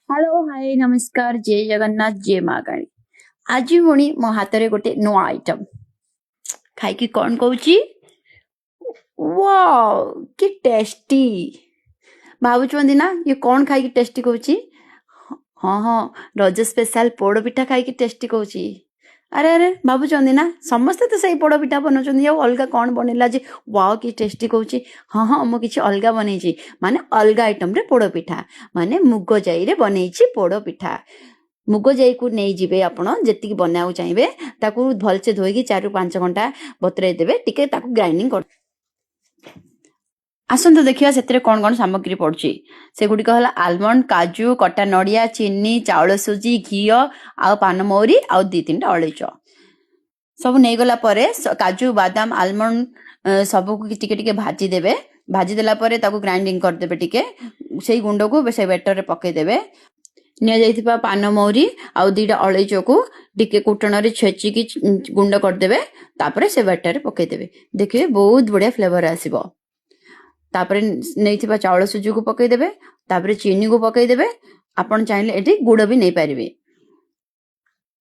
Hello, ହାଏ, ନମସ୍କାର, ଜୟ ଜଗନ୍ନାଥ, ଜୟ ମା କାଳୀ। ଆଜି ପୁଣି ମୋ ହାତରେ ଗୋଟେ ନୂଆ ଆଇଟମ୍। ଖାଇକି କ'ଣ କହୁଛି? ୱାଓ, କି ଟେଷ୍ଟି! ଭାବୁଛନ୍ତି ନା, ଇଏ କ'ଣ ଖାଇକି ଟେଷ୍ଟି କହୁଛି? ହଁ, ରଜ ସ୍ପେଶାଲ ପୋଡ଼ ପିଠା ଖାଇକି ଟେଷ୍ଟି କହୁଛି। ଆରେ ଆରେ, ଭାବୁଛନ୍ତି ନା, ସମସ୍ତେ ତ ସେଇ ପୋଡ଼ ପିଠା ବନାଉଛନ୍ତି, ଆଉ ଅଲଗା କ'ଣ ବନେଇଲା ଯେ ୱାଓ କି ଟେଷ୍ଟି କହୁଛି? ହଁ, ମୁଁ କିଛି ଅଲଗା ବନେଇଛି, ମାନେ ଅଲଗା ଆଇଟମରେ ପୋଡ଼ ପିଠା, ମାନେ ମୁଗ ଜାଇରେ ବନେଇଛି ପୋଡ଼ ପିଠା। ମୁଗ ଜାଇକୁ ନେଇଯିବେ ଆପଣ, ଯେତିକି ବନେଇବାକୁ ଚାହିଁବେ। ତାକୁ ଭଲସେ ଧୋଇକି 4ରୁ 5 ଘଣ୍ଟା ବତୁରେଇ ଦେବେ ଟିକେ। ତାକୁ ଗ୍ରାଇଣ୍ଡିଙ୍ଗ କରି ଆସନ୍ତୁ ଦେଖିବା ସେଥିରେ କ'ଣ କ'ଣ ସାମଗ୍ରୀ ପଡ଼ୁଛି। ସେଗୁଡ଼ିକ ହେଲା ଆଲମଣ୍ଡ, କାଜୁ, କଟା ନଡ଼ିଆ, ଚିନି, ଚାଉଳ ସୁଜି, ଘିଅ ଆଉ ପାନମହୁରି ଆଉ ଦୁଇ ତିନିଟା ଅଳେଇଚ। ସବୁ ନେଇଗଲା ପରେ କାଜୁ, ବାଦାମ, ଆଲମଣ୍ଡ ସବୁକୁ ଟିକେ ଟିକେ ଭାଜି ଦେବେ। ଭାଜି ଦେଲା ପରେ ତାକୁ ଗ୍ରାଇଣ୍ଡିଙ୍ଗ କରିଦେବେ ଟିକେ। ସେଇ ଗୁଣ୍ଡକୁ ସେ ବେଟରରେ ପକେଇଦେବେ। ନିଆଯାଇଥିବା ପାନମହୁରି ଆଉ ଦିଟା ଅଳେଇଚକୁ ଟିକେ କୁଟଣରେ ଛେଚିକି ଗୁଣ୍ଡ କରିଦେବେ। ତାପରେ ସେ ବେଟରରେ ପକେଇଦେବେ। ଦେଖିବେ, ବହୁତ ବଢିଆ ଫ୍ଲେଭର ଆସିବ। ତାପରେ ନେଇଥିବା ଚାଉଳ ସୁଜିକୁ ପକେଇଦେବେ। ତାପରେ ଚିନିକୁ ପକେଇଦେବେ। ଆପଣ ଚାହିଁଲେ ଏଠି ଗୁଡ଼ ବି ନେଇପାରିବେ।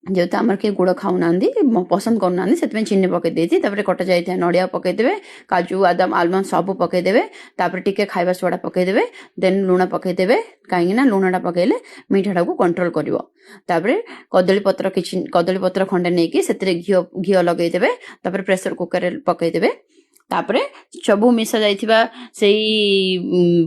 ଯେହେତୁ ଆମର କେହି ଗୁଡ଼ ଖାଉନାହାନ୍ତି, ପସନ୍ଦ କରୁନାହାନ୍ତି, ସେଥିପାଇଁ ଚିନି ପକେଇ ଦେଇଛି। ତାପରେ କଟା ଯାଇଥିବା ନଡ଼ିଆ ପକେଇଦେବେ। କାଜୁ, ବାଦାମ, ଆଲମଣ୍ଡ ସବୁ ପକେଇଦେବେ। ତାପରେ ଟିକେ ଖାଇବା ସୋଡ଼ା ପକେଇଦେବେ। ଦେନ୍ ଲୁଣ ପକେଇଦେବେ, କାହିଁକି ନା ଲୁଣଟା ପକେଇଲେ ମିଠାଟାକୁ କଣ୍ଟ୍ରୋଲ କରିବ। ତାପରେ କଦଳୀ ପତ୍ର କିଛି, କଦଳୀ ପତ୍ର ଖଣ୍ଡେ ନେଇକି ସେଥିରେ ଘିଅ ଲଗେଇଦେବେ। ତାପରେ ପ୍ରେସର କୁକରରେ ପକେଇଦେବେ। ତାପରେ ସବୁ ମିଶା ଯାଇଥିବା ସେଇ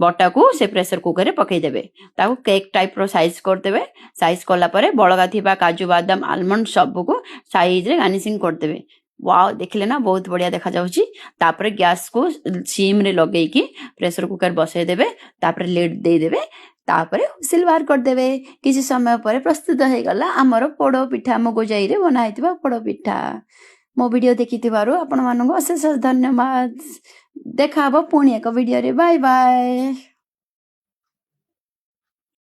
ବଟାକୁ ସେ ପ୍ରେସର କୁକରରେ ପକେଇଦେବେ। ତାକୁ କେକ୍ ଟାଇପର ସାଇଜ କରିଦେବେ। ସାଇଜ କଲା ପରେ ବଳକା ଥିବା କାଜୁ, ବାଦାମ, ଆଲମଣ୍ଡ ସବୁକୁ ସାଇଜରେ ଗାର୍ନିସିଂ କରିଦେବେ। ୱାଓ, ଦେଖିଲେ ନା, ବହୁତ ବଢିଆ ଦେଖାଯାଉଛି। ତାପରେ ଗ୍ୟାସକୁ ସିମରେ ଲଗେଇକି ପ୍ରେସର କୁକର ବସେଇଦେବେ। ତାପରେ ଲିଡ୍ ଦେଇଦେବେ। ତାପରେ ହୁଇସିଲ ବାହାର କରିଦେବେ। କିଛି ସମୟ ପରେ ପ୍ରସ୍ତୁତ ହେଇଗଲା ଆମର ପୋଡ଼ ପିଠା, ମୁଗ ଜାଇରେ ବନା ହେଇଥିବା ପୋଡ଼ ପିଠା। ମୋ ଭିଡ଼ିଓ ଦେଖିଥିବାରୁ ଆପଣମାନଙ୍କୁ ଅଶେଷ ଧନ୍ୟବାଦ। ଦେଖା ହବ ପୁଣି ଏକ ଭିଡ଼ିଓରେ। Bye bye.